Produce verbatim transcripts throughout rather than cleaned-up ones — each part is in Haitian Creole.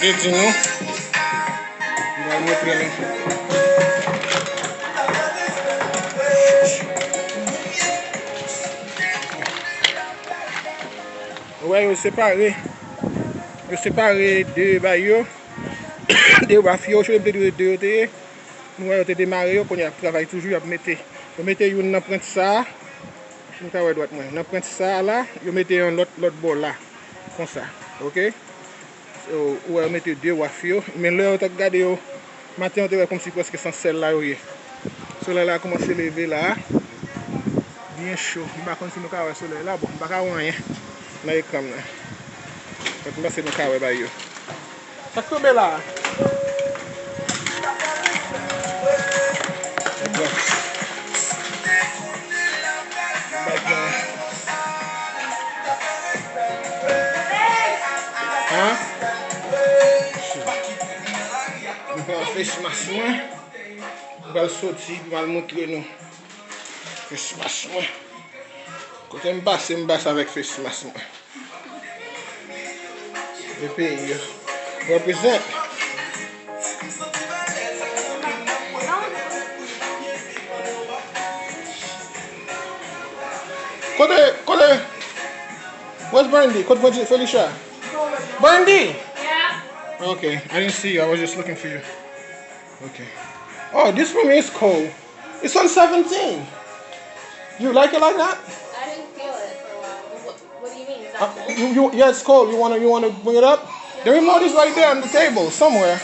Redi nou. M pral montre nou. Ou wè, yo separe. Yo separe de bay yo. De waf yo, se de, de yo te ye. Nou wè yo te demare yo, kounye a y ap travay toujou, y ap mete. Yo mete youn nan pwent sa a. Si nou ka wè dwat mwen. Nan pwent sa a la, yo mete yon lòt, lòt bò la. Konsa. Oke? So, ou wè yo mete de waf yo. Men lè yo t ap gade yo, maten yo te wè kòmsi prèske se sèl la yo ye. Solèy la kòmanse leve la. Byen cho. M pa konn si nou ka wè solèy la. Bon, m pa ka wè anyen nan ekran m nan. But m panse nou ka wè bay yo. Sa k tonbe la a? Hein? M pran face mask mwen. M pral soti pou m al montre nou face mask mwen. Kote m pase, m pase avèk face mask mwen. E peyi yo. Represent. Kote, kote? Where's Brandy? Kote Brandy? Felicia? Brandy! Yeah. Okay, I didn't see you. I was just looking for you. Okay. Oh, this room is cold. It's on seventeen. You like it like that? I didn't feel it for a while. What, what do you mean? Is that cold? Uh, you, you, yeah, it's cold. You wanna, you wanna bring it up? The remote is right there on the table somewhere.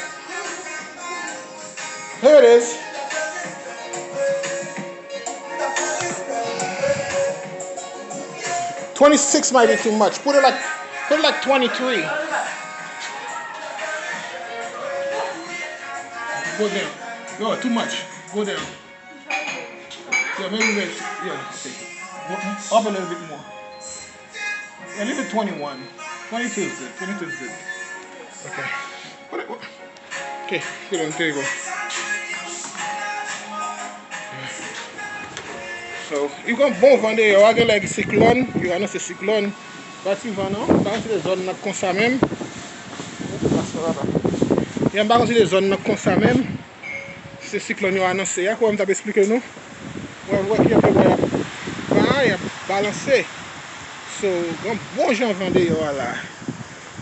Here it is. Twenty-six might be too much. Put it like, put it like twenty-three. Go down. No, too much. Go down. Yeah, maybe wait. Yeah, okay. Go up a little bit more. Yeah, leave it twenty-one. Twenty-two is good. Twenty-two is good. Okay. What, what? Okay, sit on the table. So, li gen bon van deyò a, genlè gen siklòn, yo anonse siklòn. Pa ti van non, m pa konsidere zòn nan konsa menm. Yeah, m pa konsidere zòn nan konsa menm. Se siklòn yo anonse a, kòm m t ap esplike nou. Wè, wè ki jan bwa y ap, bwa y ap balanse. So, gen bon jan van deyò a la.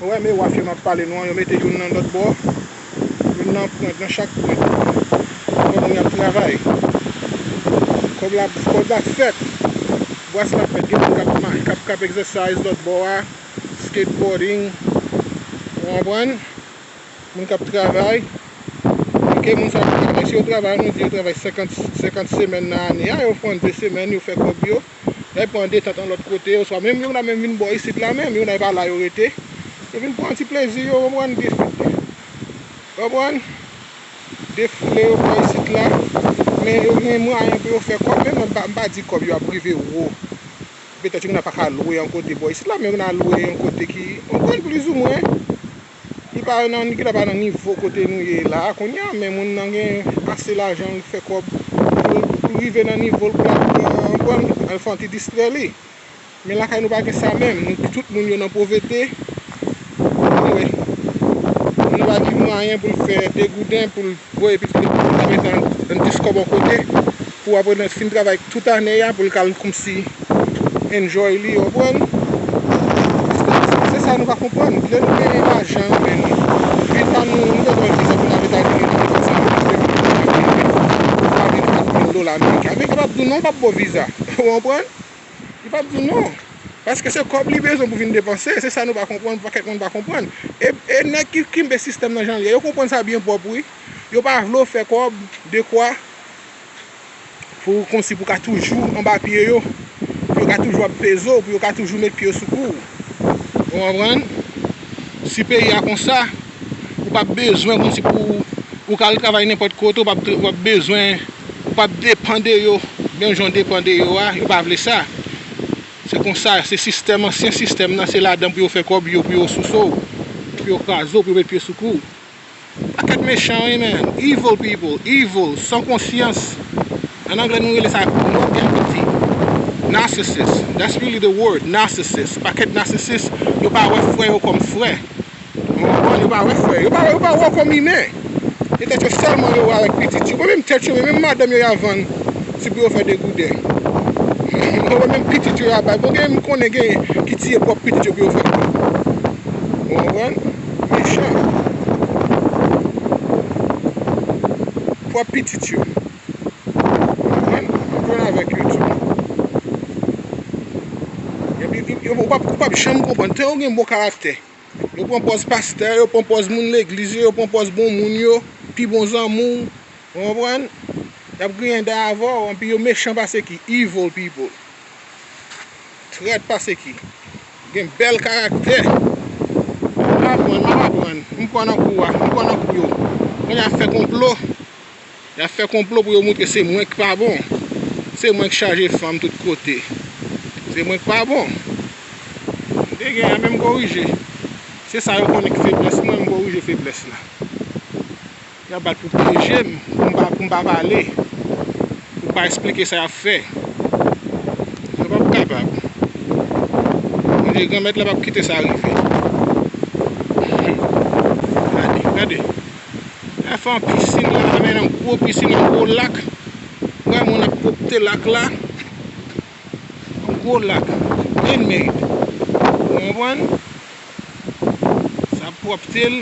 Ou wè, men waf yo m ap pale nou an, yo mete youn nan lòt bò, youn nan pwent, nan chak pwent. Pandan y ap travay. Kòb la, kòb la fèt. Bwas la fèt. Gen moun k ap ma-, k ap, k ap exercise lòt bò a, skateboarding. Ou konprann? Moun k ap travay. Oke, moun sa yo travay. Si yo travay, nou di yo travay senkant, senkant semèn nan ane a, yo pran de semèn, yo fè kòb yo. Lè yo pran detant yon lòt kote, oswa menm yo nan menm vin bò isit la menm, yo nan pa la yo rete. Yo vin pran ti plezi yo, konprann, defile. Konprann? Defile yo bò isit la. Men yo gen mwayen pou yo fè kòb, men mwen m pa, m pa di kòb yo ap rive wo. Petèt yo nan pa ka lwe yon kote bò isit la, men yo nan lwe yon kote ki, konprann, plizoumwen. Li pa nan, li gentan pa nan nivo kote nou ye la a kounye a, men moun nan gen ase lajan, li fè kòb pou, pou rive nan nivo l pou l ap pran, konprann, al fè yon ti distrè li. Men lakay nou pa gen sa menm, nou tout moun yo nan povrete. Anyway, moun nan pa gen mwayen pou l fè degouden, pou l voye pitit li pou l ta mete yon, yon dis kòb yon kote, pou apre l fin travay tout ane a, pou l ka al kòmsi enjoy li, w konprann? Se sa nou pa konprann. Lè nou genyen lajan nan men nou, viza nou, nou bezwen viza pou n al Etazini, nou bezwen sa, nou bezwen viza pou n al Etazini, pou fwaden kat mil dola ameriken. Ameriken p ap di w non, l p ap ba w viza. Ou konprann? Li p ap di w non. Paske se kòb li bezwen pou vin depanse. Se sa nou pa konprann, pakèt moun pa konprann. E, e nèg ki kenbe sistèm nan jan l ye, yo konprann sa byen pwòp, wi. Yo pa vle w fè kòb dekwa pou, kòmsi pou ka toujou anba pye yo, pou yo ka toujou ap peze w, pou yo ka toujou met pye yo sou kou w. Ou konprann? Si peyi a konsa, ou p ap bezwen kòmsi pou ou ka al travay nenpòt kote, ou p ap, ou p ap bezwen, ou p ap depann de yo, menm jan w depann de yo a, yo pa vle sa. Se konsa, se sistèm, ansyen sistèm nan, se ladan pou yo fè kòb yo, pou yo souse w, pou yo kraze w, pou yo met pye sou kou w. Pakèt mechan, wi, man. Evil people, evil, san konsyans. An anglè, nou rele sa no empathy. Narcissist. That's really the word, narcissist. Pakèt narcissist, yo pa wè frè yo kòm frè. Ou konprann? Yo pa wè frè, yo pa wè, yo pa wè w kòm imen. Se tèt yo sèlman yo wè avèk pitit yo. Bon, menm tèt yo, menm madanm yo y a vann, se pou yo fè degouden. Yo wè menm pitit yo y a bay. Bon, gen, m konnen gen ki tiye pwòp pitit yo pou yo fè. Ou konprann? Mechan. Pwòp pitit yo. Ou konprann? Ou konn avèk yo tou. Epi, yo, ou p ap, ou p ap janm konprann. Tan yo gen bon karaktè. Yo pran pòz pastè, yo pran pòz moun legliz yo, yo pran pòz bon moun yo, pi bon zanmi w. Ou konprann? Y ap griyen dèyè avè w, anpi yo mechan pase ki, evil people. Trèt pase ki. Gen bèl karaktè. M ap aprann, m ap aprann. M pran nan kou a, m pran nan kou yo. Kounye a fè konplo. Y ap fè konplo pou yo montre se mwen k pa bon. Se mwen k chaje fanm tout kote. Se mwen k pa bon. M te gen an, men m korije. Se sa yo konnen ki feblès mwen, m korije feblès la. Y ap bat pou pyeje m, pou m pa, pou m pa pale, pou m pa eksplike sa y ap fè. Yo p ap kapab. Bondye Granmèt la p ap kite sa rive. Gade, gade. Yo fè yon pisin la, men yon gwo pisin, yon gwo lak. Wè moun ap pwòpte lak la. Yon gwo lak. Man-made. Ou konprann? Sa pwòpte l.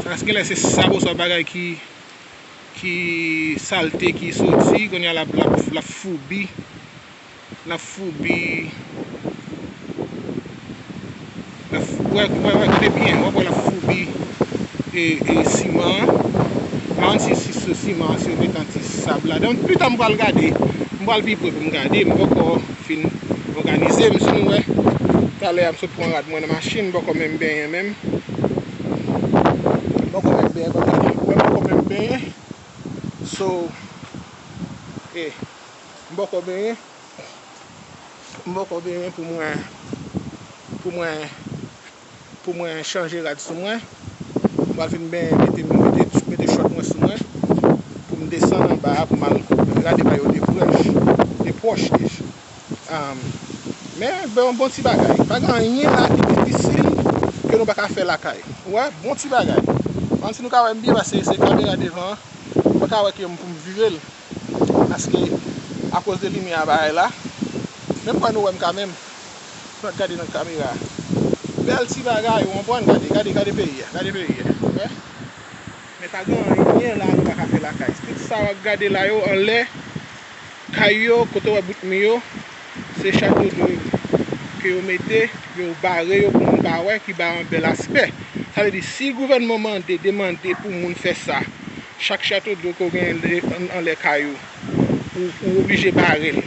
Sa genlè se sab oswa bagay ki, ki salte ki soti, kounye a l ap, l ap, l ap foubi. L ap foubi. L ap fou-, wè, wè, wè, gade byen, w ap wè l ap foubi e, e siman an. M pa konn si, si se siman an, si yo met yon ti sab ladan. Pita m pral gade. M pral pi pre pou m gade. M poko fin òganize m, si nou wè. Talè a m sot pran rad mwen nan machin, m poko menm benyen menm. M poko menm benyen, m poko menm benyen. So, e, m poko benyen. M poko benyen pou mwen, pou mwen, pou mwen chanje rad sou mwen. M pral fin benyen, mete, mete, mete chòt mwen sou mwen. Pou m desann anba a, pou m al rade bay yo de pwòch, de pwòch deja. Um, men, bon, bon ti bagay. Pa gen anyen la ki difisil ke nou pa ka fè lakay. Ou wè, bon ti bagay. Ann si nou ka wè m byen, paske se kamera devan an. Ou pa ka wè ke m pou m vire l. Paske, akoz de limyè a bagay la. Men m kwè nou wè m kanmenm. Fòk gade nan kamera. Bèl ti bagay, ou konprann? Gade, gade, gade peyi a. Gade peyi a. Wè? Men pa gen anyen la nou pa ka fè lakay. Tout sa w ap gade la yo anlè kay yo, kote w wè bout mi yo, se chato dlo ke yo mete, yo bare yo pou moun pa wè, ki ba yon bèl aspè. Sa vle di, si gouvènman mande, demande pou moun fè sa, chak chato dlo ke w genyen le-, an-, anlè kay ou, ou, ou oblije bare l.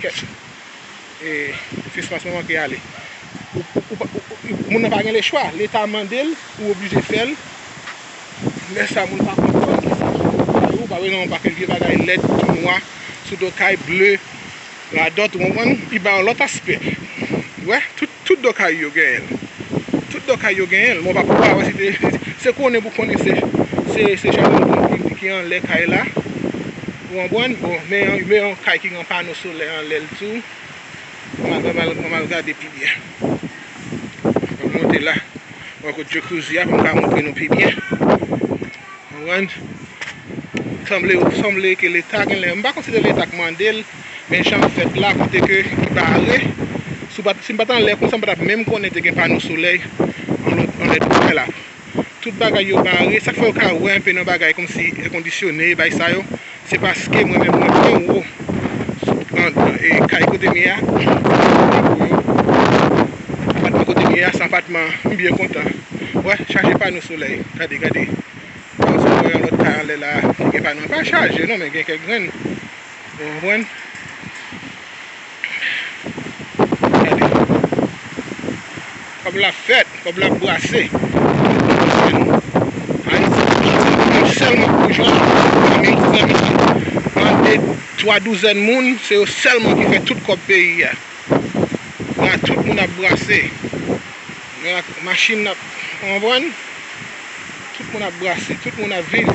Kèt. E, fis mas mwen manke ale. Ou, ou, ou, ou, ou, moun nan pa gen lechwa. Leta mande l, ou oblije fè l. Lè sa, moun pa konprann kisa. Ou pa bezwen yon pakèt vye bagay lèd, tou nwa, sou do kay, ble, radòt, ou konprann? Li ba yon lòt aspè. Ou wè? Tout, tout do kay yo genyen l. Tout do kay yo genyen l. Mwen pa pou pa wè si te, se konnen pou konnen se, se, se chato ki, ki anlè kay la. Ou konprann? Bon, men yon, men yon kay ki gen pano solèy anlè l tou. Mwen al, mwen al, mwen al gade pi byen. Mwen monte la. Mwen kot jacuzzi a pou m ka montre nou pi byen. Konprann? Sanble, sanble ke Leta genlè, m pa konn si se Leta k mande l, men jan l fèt la, kote ke li bare. Si w pa t, si m pa t anlè konsa, m pa t ap menm konnen te gen pano solèy anlè, anlè do kay la. Tout bagay yo bare, sa k fè w ka wè enpe nan bagay kòmsi èkondisyone, bay sa yo, se paske mwen menm mwen pi wo. An, e, kay kote m ye a, apatman kote m ye a, se apatman, m byen kontan. Wè, chaje pano solèy, gade, gade. Panse w wè yon lòt kay anlè la, ki gen pano, pa chaje non, men gen kèk grenn. Ou konprann? Gade. Kòb la fèt, kòb la brase. Ayiti, Ayiti, nou sèlman pou jwenn fanmi, fanmi. An de, twa douzèn moun, se yo sèlman ki fè tout kòb peyi a. La, tout moun ap brase. Men ak machin ap, ou konprann? Tout moun ap brase, tout moun ap viv.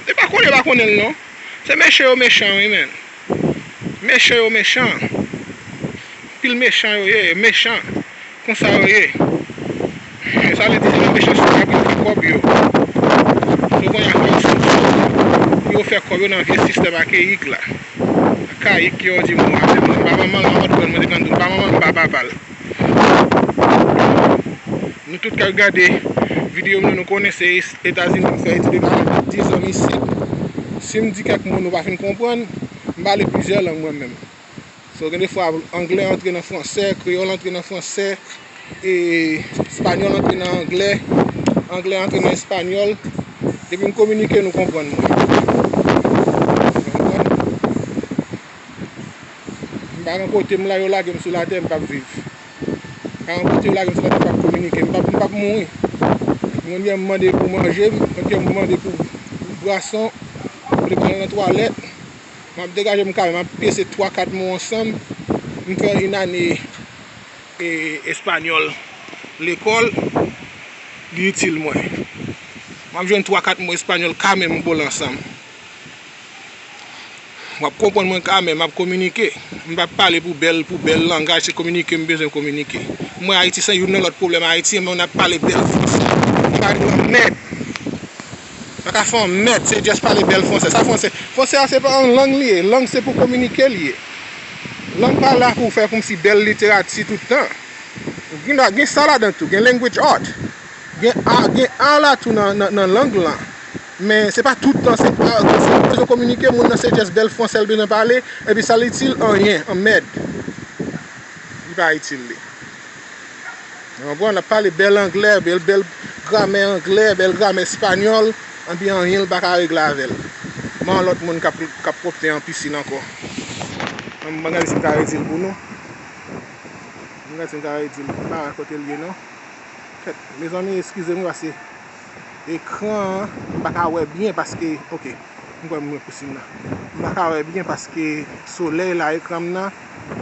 E pa konnen, pa konnen l non. Se mechan yo mechan, wi, men. Mechan yo mechan. Pil mechan yo ye, mechan. Konsa yo ye. Men sa vle di, se nan mechansite y ap rive fè kòb yo. So, kounye a, fò yo sou, sou, pou yo fè kòb yo nan vye sistèm akeyik la. Akayik yo di mwen, m pa manman l, m pa manman l, mwen te konn di, m pa manman l, m pa papa l. Nou tout k ap gade videyo m nan, nou konnen se Etazini m fè etid, e pa dizon isit. Si m di kèk mo nou pa fin konprann, m pale plizyè lang mwen menm. So, gen de fwa, anglè antre nan fransè, kreyòl antre nan fransè, e espanyòl antre nan anglè, anglè antre nan espanyòl. Depi m kominike, nou konprann mwen. Nou konprann? M pa gen kote m la, yo lage m sou latè, m p ap viv. M pa gen kote yo lage m sou latè, m p ap kominike, m p ap, m p ap mouri. Yon lè m mande pou manje, yon lè m mande pou, pou bwason, pou te pran nan twalèt. M ap degaje m kanmenm, m ap pyese twa kat mo ansanm. M fè yon ane, e, espanyòl lekòl, li itil mwen. M ap jwenn twa kat mo espanyòl kanmenm m kole ansanm. W ap konprann mwen kanmenm, m ap kominike. M p ap pale pou bèl, pou bèl langaj, se kominike m bezwen kominike. Mwen, Ayiti, se youn nan lòt pwoblèm Ayiti, men n ap pale bèl fransè. M pa yon mèd. Pa ka fè yon mèd, se just pale bèl fransè. Sa fransè, fransè a se pa yon lang li ye. Lang se pou kominike li ye. Lang pa la pou fè kòmsi bèl literati tout tan. Gen, gen sa ladan tou, gen language art. Gen a, gen a la tou nan, nan, nan lang lan. Men se pa tout tan, se pa, se bezwen kominike, moun nan se just bèl fransè l bezwen pale, epi sa l itil, anyen, an mèd. Li pa itil li. Ou konprann? L ap pale bèl anglè, bèl, bèl gramè anglè, bèl gramè espanyòl, anpi anyen l pa ka regle avè l. Men yon lòt moun k ap, k ap pwòpte yon pisin ankò. Ann, ann gade si m ka retire l pou nou. Ann gade si m ka retire l. M pa wè kote l ye non. Kèt, mezanmi, eskize m wi, paske ekran an, m pa ka wè byen paske, oke, m kwè m wè kousin nan. M pa ka wè byen paske solèy la, ekran m nan,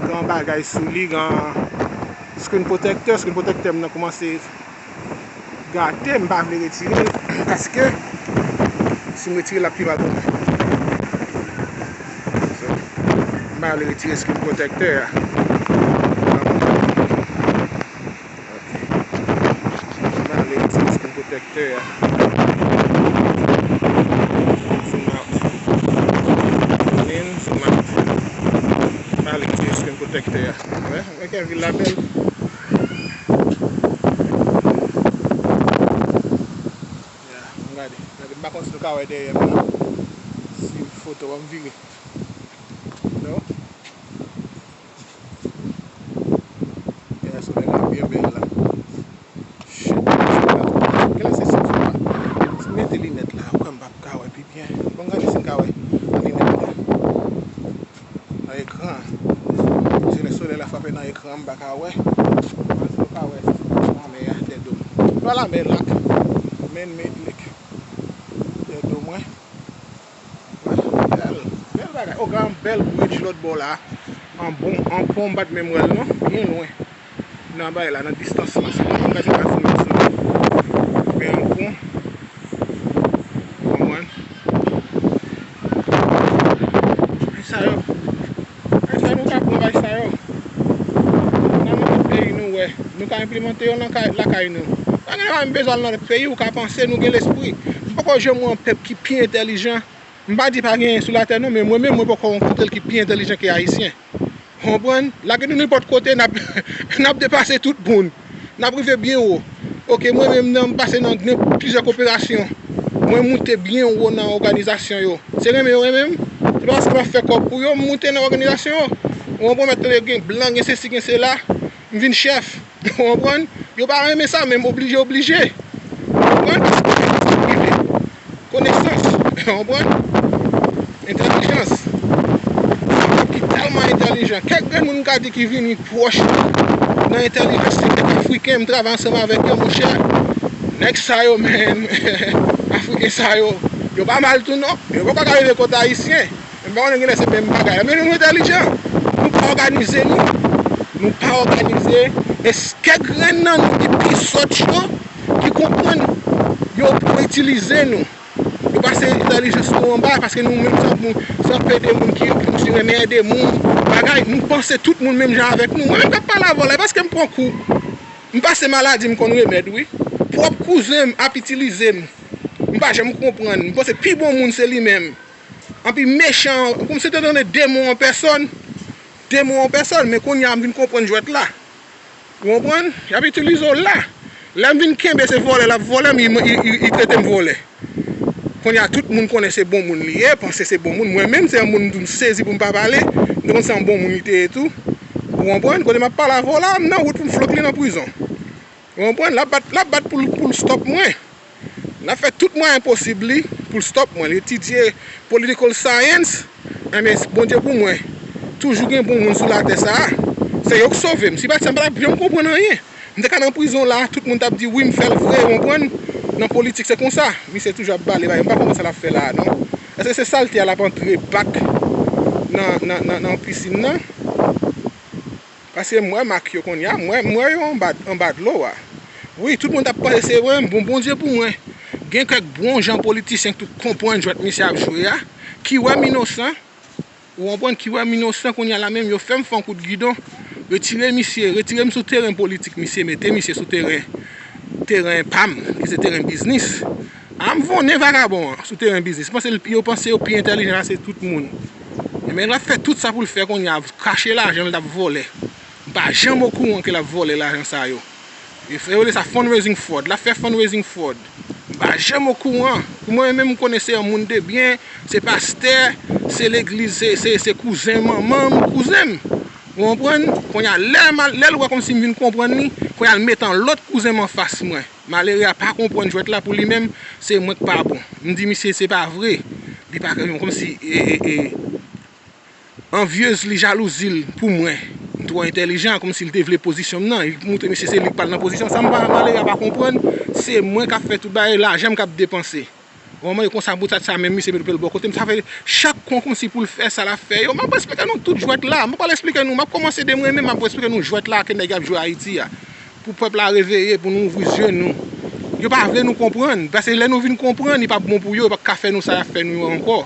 gen yon bagay sou li, gen screen protector, screen protector m nan kòmanse gate, m pa vle retire l, paske si m retire l, l ap pi mal pou mwen. So, m pa vle retire screen protector a. Ok. M ale ti screen protector a. Zoom out. Zoom in, zoom out. M ale ti screen protector a. Wè, wè ke vil la bèl. Ya, gade, gade, m pa konn si nou ka wè dèyè m nan. Si foto an vire. No? Gade solèy la byen bèl la. Shit, solèy la twò bèl. Genlè se sof la. Si m mete linèt la, ou kwè m p ap ka wè pi byen. Bon, gade si m ka wè nan linèt la. Nan ekran. Se lè solèy la frape nan ekran, m pa ka wè. Mwen di nou pa wè lanmè a dèyè do m. Pa lanmè, lak. Man-made lake. Dèyè do mwen. Bèl, bèl bagay. O, gen yon bèl bridge lòt bò la. An bon, an pon, m pa t menm wè l non. Byen lwen. Nan bay la, nan distans lan. Se yon gade pa fon sou li. Men an pon. Konprann? Ay sa yo. Ay sa nou ka pran bay sa yo. Nan menm peyi nou wè. Nou ka enplimante yo nan kay, lakay nou. Pa gen lè m bezwen al nan lòt peyi, ou ka panse nou gen lespri. M poko janm wè yon pèp ki pi entèlijan. M pa di pa genyen sou latè non, men mwen menm mwen poko rankontre l ki pi entèlijan ke ayisyen. Ou konprann? Lage nou nenpòt kote, n ap, n ap depase tout moun. N ap rive byen wo. Oke, mwen menm nan, m pase nan, nan plizyè koperasyon. Mwen moute byen wo nan òganizasyon yo. Se renmen yo renmen m. Se pa paske m ap fè kòb pou yo, m moute nan òganizasyon yo. Ou konprann, mèt tande gen blan, gen sesi, gen sela. M vin chèf. Ou konprann? Yo pa renmen sa, men m oblije, oblije. Ou konprann? Paske se sa ki rive. Konesans. Ou konprann? Entèlijans. Yon pèp ki tèlman entèlijan. Kèk grenn moun m ka di ki vini pwòch nan entèlijans, se kèk Afriken, m travay ansanm avèk yo, monchè. Nèg sa yo, men, Afriken sa yo, yo pa mal tou, non. Yo poko ka rive kot Ayisyen. M pa konnen genlè se menm bagay la. Men nou, nou entèlijan. Nou pa òganize nou. Nou pa òganize. E s-, kèk grenn nan nou ki pi sòt yo, ki konprann, yo poko itilize nou. Yo pase entèlijans nou anba, paske nou menm se yon, se yon pè de moun ki, ki renmen ede moun, pa Kay, nou panse tout moun menm jan avèk nou. Mwen menm k ap pale avè w la, e paske m pran kou. M pase maladi, m konn remèd, wi. Pwòp kouzen m ap itilize m. M pa janm konprann. M panse pi bon moun se li menm. Anpi mechan, kòmsi te tande demon an pèsòn. Demon an pèsòn, men kounye a m vin konprann jwèt la. Ou konprann? Y ap itilize w la. Lè m vin kenbe se vòlè l ap vòlè m, li, li, li, li trete m vòlè. Kounye a tout moun konnen se bon moun li ye, panse se bon moun. Mwen menm se yon moun m sezi pou m pa pale, m te konn se yon bon moun li te ye tou. Ou konprann? Kote m ap pale avè w la, m nan wout pou m flòk li nan prizon. Ou konprann? L ap bat, l ap bat pou l, pou l stòp mwen. L ap fè tout mwayen posib li pou l stòp mwen. Li etidye political science. Enben, Bondye pou mwen. Toujou gen bon moun sou latè sa a. Se yo k sove m. Si pa t sa, m pa t ap janm konprann anyen. M te ka nan prizon la, tout moun t ap di wi, m fè l vre, ou konprann? Nan politik, se konsa. Misye toujou ap bale, m pa konprann sa l ap fè la a, non. Èske se salte a l ap antre bak nan, nan, nan, nan pisin nan? Paske m wè mak yo kounye a, m wè, m wè yo anba, anba dlo a. Wi, tout moun t ap panse se mwen, bon, Bondye pou mwen. Gen kèk bon jan politisyen ki tout konprann jwèt misye ap jwe a, ki wè m inosan, ou konprann, ki wè m inosan kounye a la menm, yo fè m fè yon kout gidon, retire misye, retire m sou teren politik misye, mete misye sou teren, teren pa m, ki se teren biznis. A m vonnen vagabon an sou teren biznis. Panse l, yo panse yo pi entèlijan pase tout moun. Ebyen, l ap fè tout sa pou l fè kounye a, kache lajan l t ap vòlè. M pa janm okouran ke l ap vòlè lajan sa yo. Yo fè, yo rele sa fundraising fraud. L ap fè fundraising fraud. M pa janm okouran. Pou mwen menm, m konnen se yon moun de byen, se pastè, se legliz, se, se, se kouzen manman m, kouzen m. Ou konprann? Kounye a, lè m al, lè l wè kòmsi m vin konprann li, kounye a l mete yon lòt kouzen m anfas mwen. Malere a pa konprann jwèt la, pou li menm, se mwen k pa bon. M di misye se pa vre. Li pa kòmsi, e, e, e, anvyez li, jalouzi l pou mwen. M twò entèlijan, kòmsi l te vle pozisyon m nan. Li montre misye se li k pral nan pozisyon. Sa m pa, malere a pa konprann, se mwen k ap fè tout bagay, lajan m k ap depanse. Ou konprann? E konsa, boutad sa menm, misye mete pye l bò kote m. Sa fè chak kou kòmsi pou l fè sa l ap fè yo. M ap esplike nou tout jwèt la. M ap pral esplike nou. M ap kòmanse de mwen menm, m ap esplike nou jwèt la ke nèg y ap jwe Ayiti a. Pou pèp la reveye, pou nou ouvri zye nou. Yo pa vle nou konprann. Paske lè nou vin konprann, li p ap bon pou yo, yo p ap ka fè nou sa y ap fè nou yo ankò.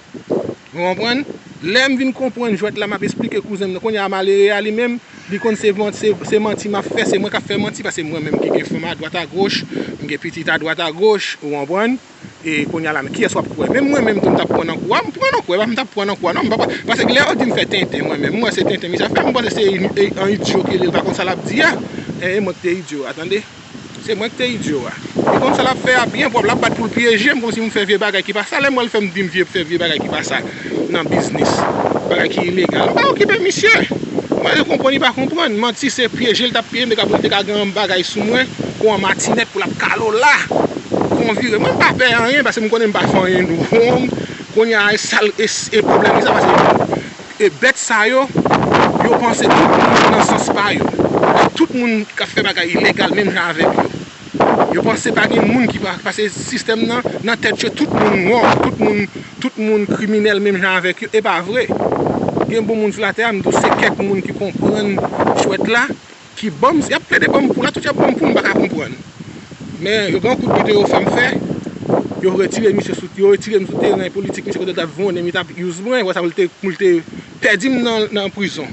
Ou konprann? Lè m vin konprann jwèt la, m ap esplike kouzen m nan. Kounye a, malere a li menm, li konn se, se, se manti m ap fè, se mwen k ap fè manti, paske mwen menm ki gen fanm adwat agoch, m gen pitit adwat agoch, ou konprann? E kounye a la, men kiyès w ap kwè? Menm mwen menm tou, m t ap pran nan kou a, m pran nan kou a, m t ap pran nan kou a, non, m pa, paske lè yo di m fè tenten, mwen menm, m wè se tenten misye ap fè, m panse se yon, e, yon idyo ke li ye, li pa konn sa l ap di a. E, e mwen k te idyo a, tande. Se mwen k te idyo a. Li konn sa l ap fè a byen pwòp, l ap bat pou l pyeje m, kòmsi m fè vye bagay ki pa sa, lè m wè l fè m di m vye, fè vye bagay ki pa sa nan biznis, bagay ki ilegal. M pa okipe misye. Mwen, li konprann, li pa konprann. Manti se pyeje l t ap pyeje m, li te ka, li te ka gen yon bagay sou mwen, kou an matinèt pou l ap kale w la. Kou an vire. Mwen, m pa pè anyen, paske m konnen m pa fè anyen nou wrong. Kounye a, e sa l, e, e pwoblèm li sa, paske e bèt sa yo, yo panse tout moun nan sans pa yo. Tout moun k ap fè bagay ilegal menm jan avèk yo. Yo panse pa gen moun ki pa, paske sistèm nan, nan tèt yo, tout moun wrong, tout moun, tout moun kriminèl menm jan avèk yo. E pa vre. Gen bon moun sou latè a, m di w, se kèk moun ki konprann jwèt la, ki ban m, y ap plede ban m kou la, tout y ap ban m kou, m pa ka konprann. Men, yo gen yon kout bidon yo fè m fè, yo retire misye sou, yo retire m sou teren politik, misye kote l t ap vonnen m, li t ap use mwen, wè sa pou l te, pou l te pèdi m nan, nan prizon.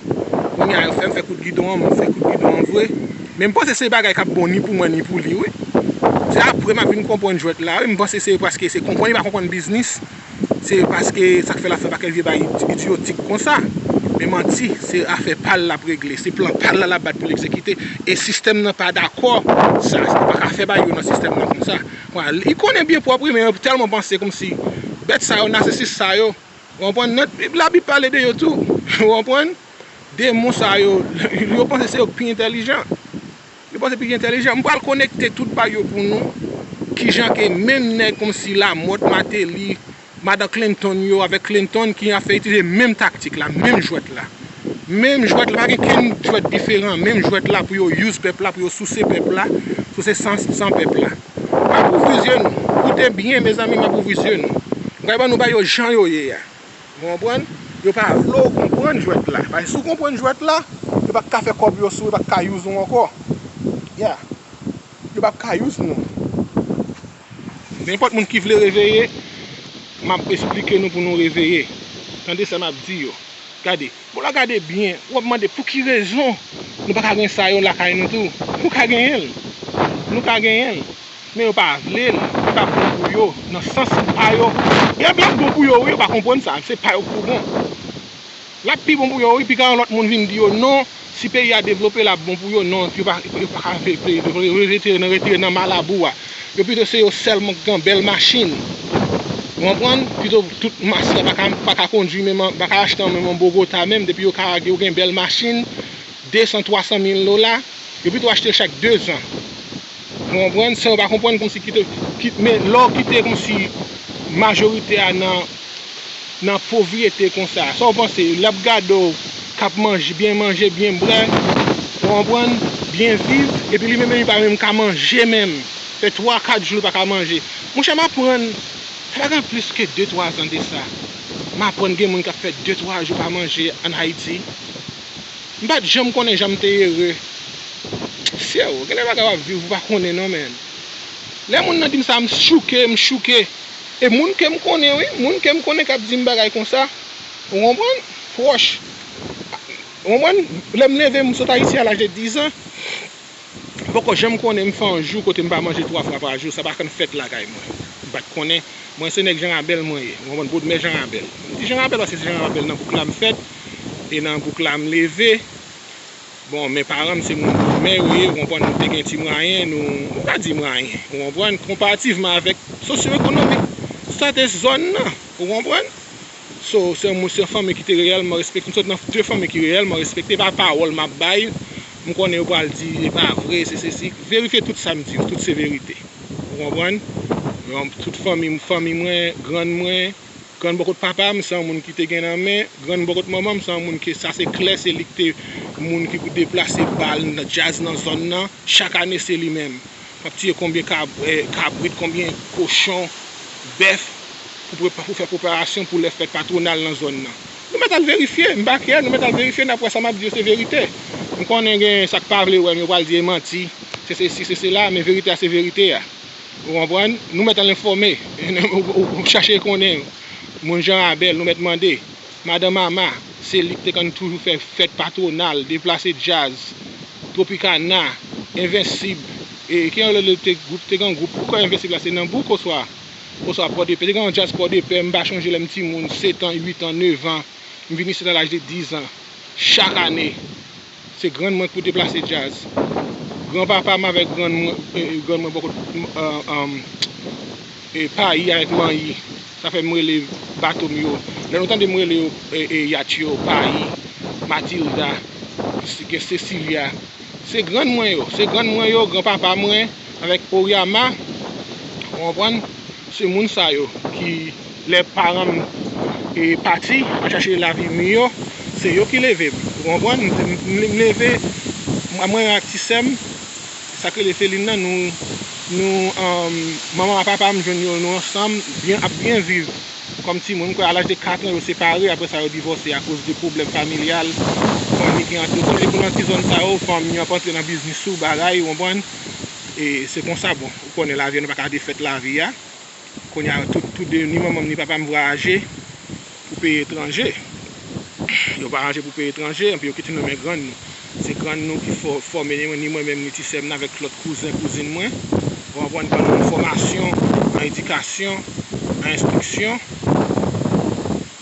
Kounye a, yo fè m fè kout gidon an, m fè kout gidon an vre. Men m panse se bagay k ap bon ni pou mwen, ni pou li, wi. Se apre m ap vin konprann jwèt la, wi. M panse se paske se konprann li pa konprann biznis. Se paske sa k fè l ap fè pakèt vye bagay id-, idyotik konsa. Men manti, se afè pa l l ap regle. Se plan pa l la l ap bat pou l egzekite. E sistèm nan pa dakò sa. Li pa ka fè bagay yo nan sistèm nan konsa. Bon, li konnen byen pwòp, wi, men yo tèlman panse kòmsi bèt sa yo, nasesis sa yo, ou konprann? Nan, Labib pale de yo tou. Ou konprann? Demon sa yo, yo panse se yo k pi entèlijan. Yo panse pi entèlijan. M pral konekte tout bagay yo pou nou. Kijan ke menm nèg kòmsi Lamothe, Martelly, Madan Clinton yo avèk Clinton ki ap fè itilize menm taktik la, menm jwèt la. Menm jwèt la, pa gen kenn jwèt diferan. Menm jwèt la pou yo use pèp la, pou yo souse pèp la, souse san, san pèp la. M ap ouvri zye nou. Koute byen, mezanmi, m ap ouvri zye nou. M pral ban nou bagay yo jan yo ye a. Ou konprann? Yo pa vle w konprann jwèt la. Paske si w konprann jwèt la, yo p ap ka fè kòb yo sou ou, yo p ap ka use w ankò. Yeah. Yo p ap ka use nou. Nenpòt moun ki vle reveye, m ap esplike nou pou nou reveye. Tande sa m ap di yo. Gade, bon, lè w gade byen, w ap mande pou ki rezon nou pa ka gen sa yo lakay nou tou. Nou ka genyen l. Nou ka genyen l. Men yo pa vle l. Li pa bon pou yo. Nan sans pa yo. L ap, l ap bon pou yo, wi, yo pa konprann sa. Se pa yo k pou bon. L ap pi bon pou yo, wi, piga yon lòt moun vin di yo non, si peyi a devlope, l ap bon pou yo, non, yo pa, yo pa ka ve-, ve-, yo retire nan, retire nan malabou a. Yo pito se yo sèlman k gen bèl machin. Ou konprann? Pito tout mas la pa ka, pa ka kondui menm, pa ka achte menm yon Bogota menm, depi yo ka, yo gen bèl machin, de san, twa san mil dola, yo pito achte l chak de zan. Ou konprann? San yo pa konprann, kòmsi kite, kit-, men lè w kite kòmsi majorite a nan, nan povrete konsa, sa w panse? L ap gade w k ap manje, byen manje, byen bwè, ou konprann? Byen viv, epi li menm, li pa menm ka manje menm. Fè twa, kat jou li pa ka manje. Monchè, m aprann, sa pa gen plis ke de, twa zan de sa. M aprann gen moun k ap fè de, twa jou pa manje ann Ayiti. M pa t janm konnen jan m te ere. Sye o, gen de bagay w ap viv, ou pa konnen non, menn. Lè moun nan di m sa, m chouke, m chouke. E moun ke m konnen, wi, moun ke m konnen k ap di m bagay konsa. Ou konprann? Pwòch. Ou konprann? Lè m leve, m sot Ayiti a laj de diz an. M poko janm konnen m fè yon jou kote m pa manje twa fwa pa jou. Sa pa konn fèt lakay mwen. M pa t konnen. Mwen se nèg Jan Rabèl mwen ye. Ou konprann? Bwodmè Jan Rabèl. M di Jan Rabèl paske se Jan Rabèl nan bouk la m fèt. E nan bouk la m leve. Bon, men paran m se moun Bwodmè yo ye, ou konprann, nou te gen ti mwayen, nou, m pa di mwayen, ou konprann, konparativman avèk sosyo-ekonomik, status zòn nan, ou konprann? So, se yon moun, se yon fanmi ki te reyèlman respekte, m sot nan de fanmi ki reyèlman respekte, pa pawòl m ap bay, m konnen yo pral di, e pa vre, se sesi, verifye tout sa m di yo, tout se verite, ou konprann? Yon, tout fanmi, fanmi mwen, grann mwen, Grann bò kot papa m, se yon moun ki te gen nan men. Grann bò kot manman m, se yon moun ke sa se klè, se li ki te moun ki pou deplase bal nan djaz nan zòn nan. Chak ane, se li menm. P ap tiye konbyen kab-, eh, kabrit, konbyen kochon, bèf, pou prepa-, pou fè preparasyon pou lè fèt patwonal nan zòn nan. Nou mèt al verifye, m pa kè, nou mèt al verifye, n ap wè sa m ap di yo se verite. M konnen gen sa k pa vle wè m, yo pral di e manti, se sesi, se sela, men verite a se verite a. Ou konprann? Nou mèt al enfòme. Ou, ou, ou chache konnen. Moun Jan Rabèl, nou mèt mande. Madan Mama, se li ki te konn toujou fè fèt patwonal, deplase djaz, Tropicana, Envensib. E ki yon lòt te gwoup, te gen gwoup, ou kwè Envensib la se nan bouk oswa, oswa Pòdepè. Te gen yon djaz Pòdepè, m pa chonje lè m timoun, sèt an, uit an, nèf an. M vin isit a laj de diz an. Chak ane. Se grann mwen ki pou deplase djaz. Granpapa m avèk grann mwen, e, e, grann mwen bò kot, e, e, e, Payi avèk Manyi. Sa fè m rele bato m yo. Lè nou tande m rele yo, e, e, yach yo, Payi, Matilda, gen Sesilya. Se grann mwen yo. Se grann mwen yo, granpapa mwen avèk Oriama. Ou konprann? Se moun sa yo ki, lè paran m, e, pati, al chache lavi miyò, se yo ki leve m. Ou konprann? M, m, m leve, mwen, mwen ak ti sè m, sa k rele Felin nan, nou, nou, um, manman ak papa m jwenn yo, nou ansanm, byen, ap byen viv kòm timoun. M kwè a laj de kat an, yo separe, apre sa, yo divòse akoz de pwoblèm familyal, fanmi ki antre. Ou sonje pou nan ti zòn sa yo, fanmi yo ap antre nan biznis ou, bagay, ou konprann? E se konsa, bon, ou konnen lavi a, nou pa ka defèt lavi a. Kounye a, tout, tout de, ni manman m, ni papa m vwayaje pou peyi etranje. Yo vwayaje pou peyi etranje, anpi yo kite nou nan men grann nou. Se grann nou ki fò-, fòme ni, ni mwen menm, ni ti sè m nan avèk lòt kouzen, kouzin mwen. Yo aprann ban nou fòmasyon, an edikasyon, an enstriksyon.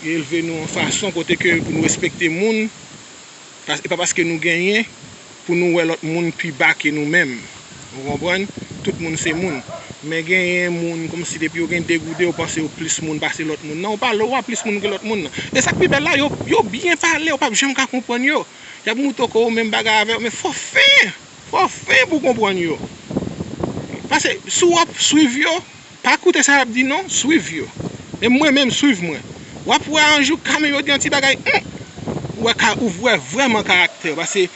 Yo elve nou yon fason kote ke pou nou respekte moun, Pas-, e pa paske nou genyen pou nou wè lòt moun pi ba ke nou menm. Ou konprann? Tout moun se moun. Men genyen moun, kòmsi depi yo gen degoude, yo panse yo plis moun pase lòt moun nan. Ou pa, ou pa plis moun ke lòt moun nan. E sa k pi bèl la, yo, yo byen pale, ou p ap janm ka konprann yo. Y ap moutre w ke ou menm bagay avè yo, men fò w fen! Fò w fen pou w konprann yo. Paske si w ap swiv yo, pa koute sa y ap di non, swiv yo. E mwen menm, swiv mwen. W ap wè yon jou kanmenm yo di yon ti bagay, hum, ou wè ka, ou wè vrèman karaktè. Paske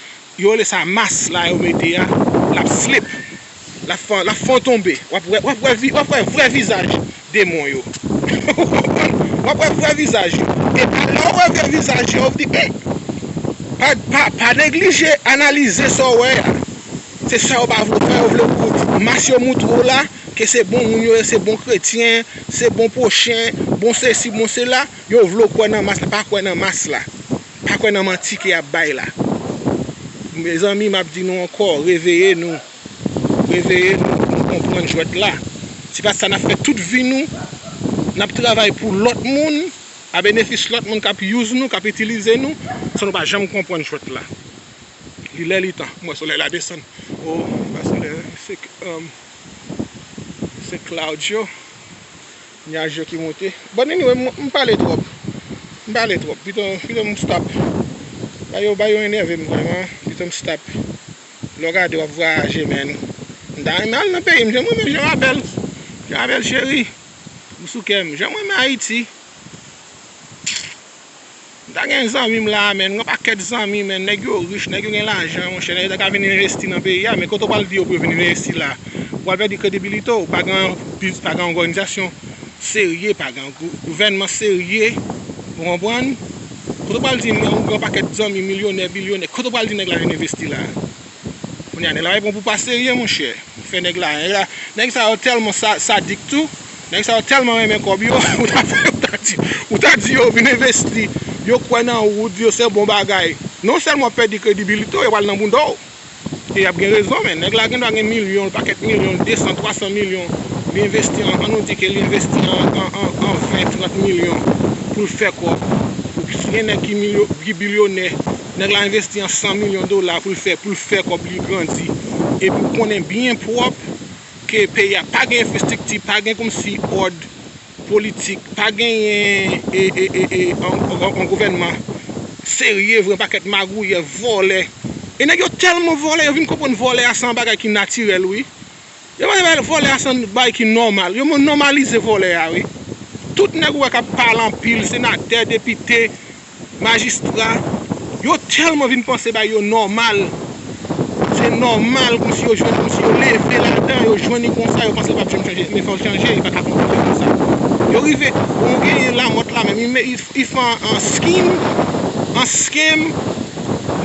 yo rele sa mas la yo mete a, l ap slip. L ap fè, l ap fè w tonbe. W ap wè, w ap wè vi-, w ap wè vrè vizaj demon yo. W ap wè vrè vizaj yo. E pa lè w wè vrè vizaj yo, w di, hum, pa, pa, pa neglije analize sa w wè a. Se sa yo pa vle w fè, yo vle w, mas yo moutre w la, ke se bon moun yo ye, se bon kretyen, se bon pwochen, bon sesi, bon sela, yo vle w kwè nan mas la, pa kwè nan mas la. pa kwè nan manti ke y ap bay la. Mezanmi, m ap di nou ankò, reveye nou. Reveye nou pou nou konprann jwèt la. Se pa sa n ap fè tout vi nou. N ap travay pou lòt moun, a benefis lòt moun k ap use nou, k ap itilize nou, san nou pa janm konprann jwèt la. Li lè li tan. M wè solèy la desann. Oh, pa solèy, se, um, se cloud yo. Nyaj yo ki monte. But anyway, m, m pale twòp. M pale twòp. Pito, pito m stop. Ba yo, ba yo enève m vrèman. Pito m stop. Lè w gade, w ap vwayaje, man. M ta renmen al nan peyi m. Jan mwen menm, Jan Rabèl. Jan Rabèl cheri. Ou sou kè m. Jan mwen renmen Ayiti. M ta gen zanmi m la a, man. Yon pakèt zanmi, man. Nèg yo rich, nèg yo gen lajan, monchè. Nèg yo ta ka vin envesti nan peyi a, men kote w pral di yo pou yo vin envesti la? Ou pral pèdi kredibilite w. Pa gen, pa gen òganizasyon serye, pa gen gou-, gouvènman serye. Ou konprann? Kote w pral di yon pakèt zanmi milyonè, bilyonè, kote w pral di nèg la vin envesti la? Kounye a, nèg la pa pran pou pa serye, monchè. Fè nèg la, nèg la, nèg sa yo tèlman sa-, sadik tou. Nèg sa yo tèlman renmen kòb yo, ou ta fè, ou ta di, ou ta di yo vin envesti. Yo kwè nan ou, di yo se bon bagay. Non sèlman w ap pèdi kredibilite w, yo pral nan bounda w. E y ap gen rezon, men nèg la gendwa gen milyon, pakèt milyon, de san, twa san milyon. Li envesti an, an nou di ke li envesti an, an, an, an ven, trant milyon pou l fè kòb. Ou si gen nèg ki milyo-, ki bilyonè, nèg la envesti an san milyon dola pou l fè, pou l fè kòb li grandi. Epi w konnen byen pwòp ke peyi a pa gen enfrastrikti, pa gen kòmsi òd politik, pa genyen e, e, e, e, an, an, an gouvènman serye vre, pakèt magouyè, vòlè. E nèg yo tèlman vòlè, yo vin konprann vòlè a se yon bagay ki natirèl, wi. Yo pa vle vòlè a se yon bagay ki nòmal. Yo nòmalize vòlè a, wi. Tout nèg ou wè k ap pale anpil, senatè, depite, majistra, yo tèlman vin panse bagay yo nòmal. Se nòmal, kòmsi yo jwenn, kòmsi yo leve ladan, yo jwenn li konsa, yo panse l p ap janm chanje. Men fò l chanje, li pa ka kontinye konsa. Yo rive, bon, ou genyen Lamòt la menm, li, li, li fè an, an skim, an skem,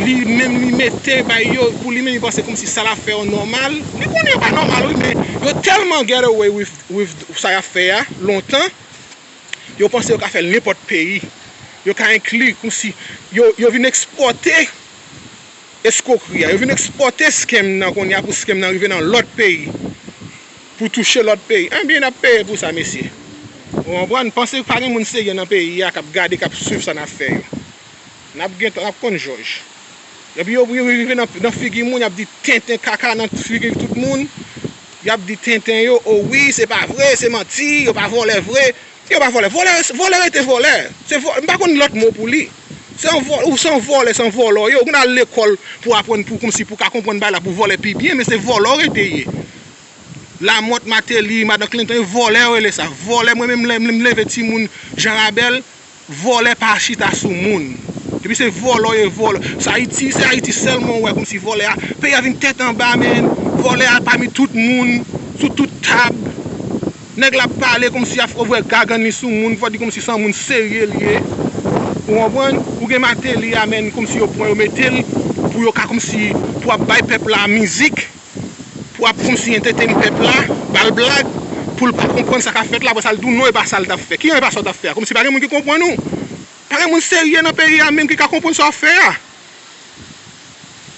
li menm li mete bay yo, pou li menm li panse kòmsi sa l ap fè yo nòmal. Li konnen yo pa nòmal, wi, men yo tèlman get away with, with sa y ap fè a, lontan, yo panse yo ka fè l nenpòt peyi. Yo ka enkli, kòmsi, yo, yo vin ekspòte eskwokri a. Yo vin ekspòte skem nan kounye a pou skem nan rive nan lòt peyi. Pou touche lòt peyi. Enben, n ap peye pou sa, mesye. Ou konprann? Panse pa gen moun serye nan peyi a k ap gade, k ap swiv sa n ap fè yo. N ap gen, n ap konn jòj. Epi yo, yo rive nan, nan figi moun, y ap di tenten kaka nan figi tout moun. Y ap di tenten yo, o wi, se pa vre, se manti, yo pa vòlè vre. Yo pa vòlè. Vòlè, vòlè rete vòlè. Se vò-, m pa konn lòt mo pou li. Se yon vò-, ou se yon vòlè, se yon vòlò. Yo, ou konn al lekòl pou aprann, pou, kòmsi pou ka konprann bagay la, pou vòlè pi byen, men se vòlò rete ye. Lamòt, Mateli, Madan Clinton, e vòlè yo rele sa. Vòlè, mwen menm, lè m leve timoun, Jan Rabèl, vòlè pa chita sou moun. Depi se vòlò ye vòlò. Se Ayiti, se Ayiti sèlman ou wè kòmsi vòlè a. Peyi a vin tèt anba, men. Vòlè a pami tout moun, sou tout tab. Nèg la ap pale kòmsi ap ouvè gagann li sou moun, fò di kòmsi se yon moun serye li ye. Ou konprann? Ou gen Mateli a, men, kòmsi yo pran yo mete l pou yo ka kòmsi pou ap bay pèp la mizik. Pou ap kòmsi entetennen pèp la, ba l blag, pou l pa konprann sa k ap fèt la, apre sa l di w non, e pa sa l t ap fè. Kijan e pa sa w t ap fè a? Kòmsi pa gen moun ki konprann ou. Pa gen moun serye nan peyi a menm ki ka konprann sa w ap fè a.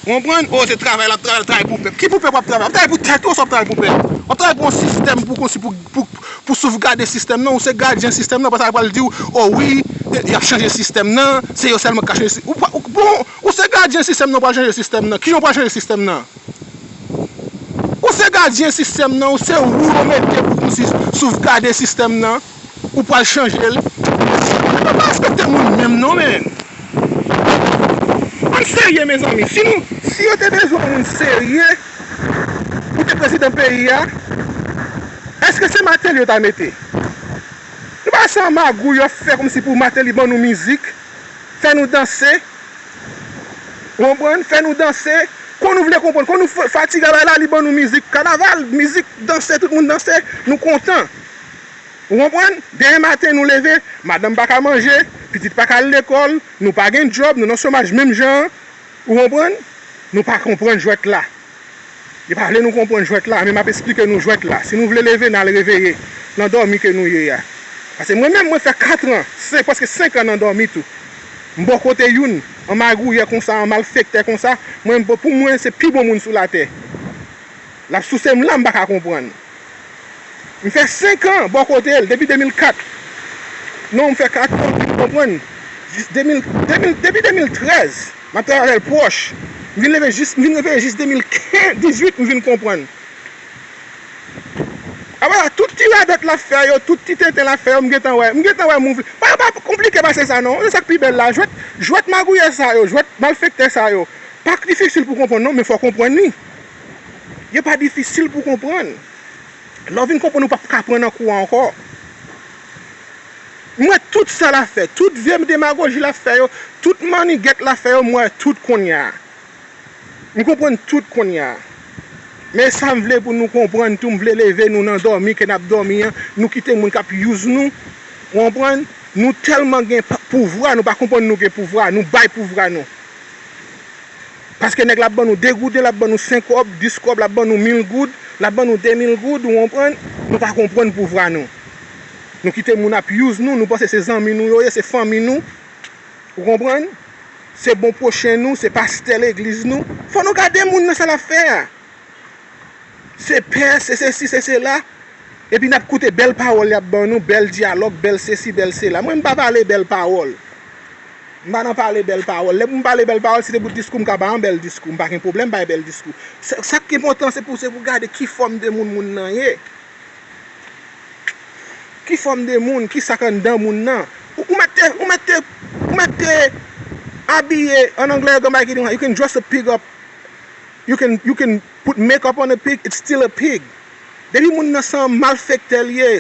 Ou konprann? O, se travay l ap travay, l ap travay pou pèp. Ki pou pèp w ap travay? W ap travay pou tèt ou, oswa w ap travay pou pèp? W ap travay pou yon sistèm pou kòmsi pou, pou, pou sovgade sistèm nan, ou se gadyen sistèm nan, apre sa y ap pral di w, o wi, y ap chanje sistèm nan, se yo sèlman k ka chanje si-, ou pa, ou, bon, ou se gadyen sistèm nan, ou pral chanje sistèm nan. Kijan w pral chanje sistèm nan? Ou se gadyen sistèm nan, ou se ou yo mete pou kòmsi sovgade sistèm nan, ou pral chanje l. Yo pa respekte moun menm non, men. Ann serye, mezanmi. Si nou, si yo te bezwen yon moun serye pou te prezidan peyi a, èske se Mateli yo ta mete? Nou pa se yon magouy yo fè kòmsi pou Mateli ban nou mizik, fè nou danse. Ou konprann? Fè nou danse. Kon nou vle konprann. Kon nou fa-, fatige a bay la, li ban nou mizik kanaval, mizik danse, tout moun danse, nou kontan. Ou konprann? Demen maten nou leve, madanm pa ka manje, pitit pa ka al lekòl, nou pa gen djòb, nou nan chomaj menm jan an. Ou konprann? Nou pa konprann jwèt la. Yo pa vle nou konprann jwèt la, men m ap esplike nou jwèt la. Si nou vle leve, n al reveye nan dòmi ke nou ye a. Paske mwen menm, mwen fè kat an, senk, prèske senk an nan dòmi tou. M bò kote youn. An magouyè konsa, an malfektè konsa, mwen, pou mwen, se pi bon moun sou latè. L ap souse m la, m pa ka konprann. M fè senk an bò kote l, depi de mil kat. Non, m fè kat an, m vin konprann. Jis de mil, de mil, depi de mil trèz, m ap travay avè l pwòch. M vin leve jis, m vin leve jis de mil kenz, dizuit, m vin konprann. Apre sa, tout ti radòt l ap fè yo, tout ti tenten l ap fè yo, m gentan wè, m gentan wè mouv. Pa, pa konplike pase sa non. Se sa k pi bèl la. Jwèt, jwèt magouyè sa yo, jwèt malfektè sa yo, pa difisil pou konprann non, men fò w konprann li. Yo pa difisil pou konprann. Lè w vin konprann, ou p ap ka pran nan kou a ankò. M wè tout sa l ap fè, tout vye demagoji l ap fè yo, tout mannigèt l ap fè yo, m wè tout kounye a. M konprann tout kounye a. Men sa m vle pou nou konprann tou, m vle leve nou nan dòmi ke n ap dòmi an, nou kite moun k ap use nou, ou konprann? Nou tèlman gen pa, pouvwa, nou pa konprann nou gen pouvwa, nou bay pouvwa nou. Paske nèg la ap ban nou de gouden, l ap ban nou senk kòb, dis kòb, l ap ban nou mil goud, l ap ban nou de mil goud, ou konprann? Nou pa konprann pouvwa nou. Nou kite moun ap use nou, nou panse se zanmi nou yo ye, se fanmi nou. Ou konprann? Se bon pwochen nou, se pastè legliz nou. Fò nou gade moun nan sa l ap fè a. Se pè, se sesi, se sela. Epi n ap koute bèl pawòl y ap ban nou, bèl dyalòg, bèl sesi, bèl sela. Mwen, m pa pale bèl pawòl. M pa nan pale bèl pawòl. Lè pou m pale bèl pawòl, si se pou diskou, m ka bay yon bèl diskou. M pa gen pwoblèm bay bèl diskou. Sa, sa k enpòtan, se pou, se pou gade ki fòm de moun moun nan ye. Ki fòm de moun, ki sa k anndan moun nan? Ou, ou mèt te, ou mèt te, ou mèt te abiye, an anglè, yo gen bagay ki di, you can dress a pig up, you can, you can put makeup on a pig, it's still a pig. Depi moun nan se yon malfektè l ye,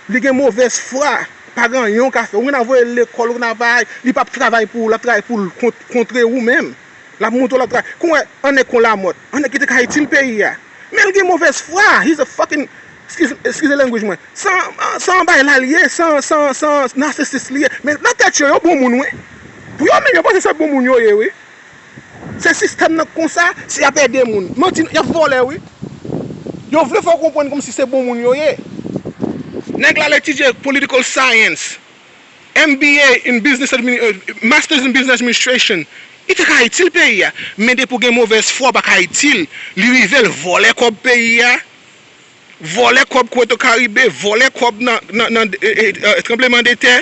li gen movèz fwa, pa gen anyen w ka fè. Ou gen a voye l lekòl, ou gen a bay, li p ap travay pou ou, l ap travay pou l kont, kontre ou menm. L ap monte w, l ap travay. Kon wè, an nèg kon Lamòt, an nèg ki te ka itil peyi a. Men l gen movèz fwa, he's a fucking, excuse, excuse language mwen. Se yon, se yon bagay la l ye, se yon, se yon, se yon nasisis li ye. Men nan tèt yo, yo bon moun wi. Pou yo menm, yo panse se bon moun yo ye wi. Se sistèm nan k konsa, si y ap ede moun. Manti, y ap vòlè wi. Yo vle fè w konprann kòmsi se bon moun yo ye. Nèg la l etidye political science, M B A in business admin, eh, Masters in Business Administration. Li te ka itil peyi a. Men depi w gen movèz fwa, w pa ka itil. Li rive l vòlè kòb peyi a. Vòlè kòb Puerto Caribe, vòlè kòb nan, nan, nan, eh, eh, eh, tranbleman de tè.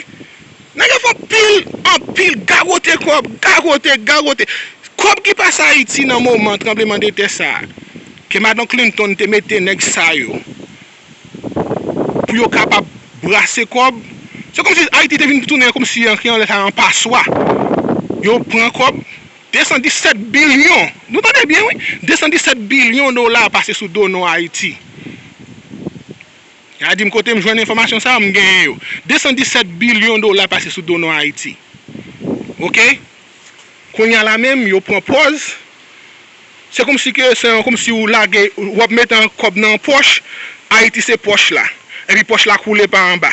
Nèg yo fè anpil, anpil, gagote kòb, gagote, gagote. Kòb ki pase Ayiti nan moman tranbleman de tè sa a, ke madan Clinton te mete nèg sa yo pou yo kapab brase kòb. Se kòmsi Ayiti te vin tounen kòmsi an, ki anlè sa, yon paswa. Yo pran kòb, de san disèt bilyon. Nou tande byen wi. De san disèt bilyon dola pase sou do nou Ayiti. Y a di m kote m jwenn enfòmasyon sa a, m genyen yo. De san disèt bilyon dola pase sou do nou Ayiti. Oke? Kounye a la menm, yo pran pòz. Se kòmsi ke, se yon, kòmsi ou lage, w ap mete yon kòb nan yon pòch, Ayiti se pòch la. Epi pòch la koule pa anba.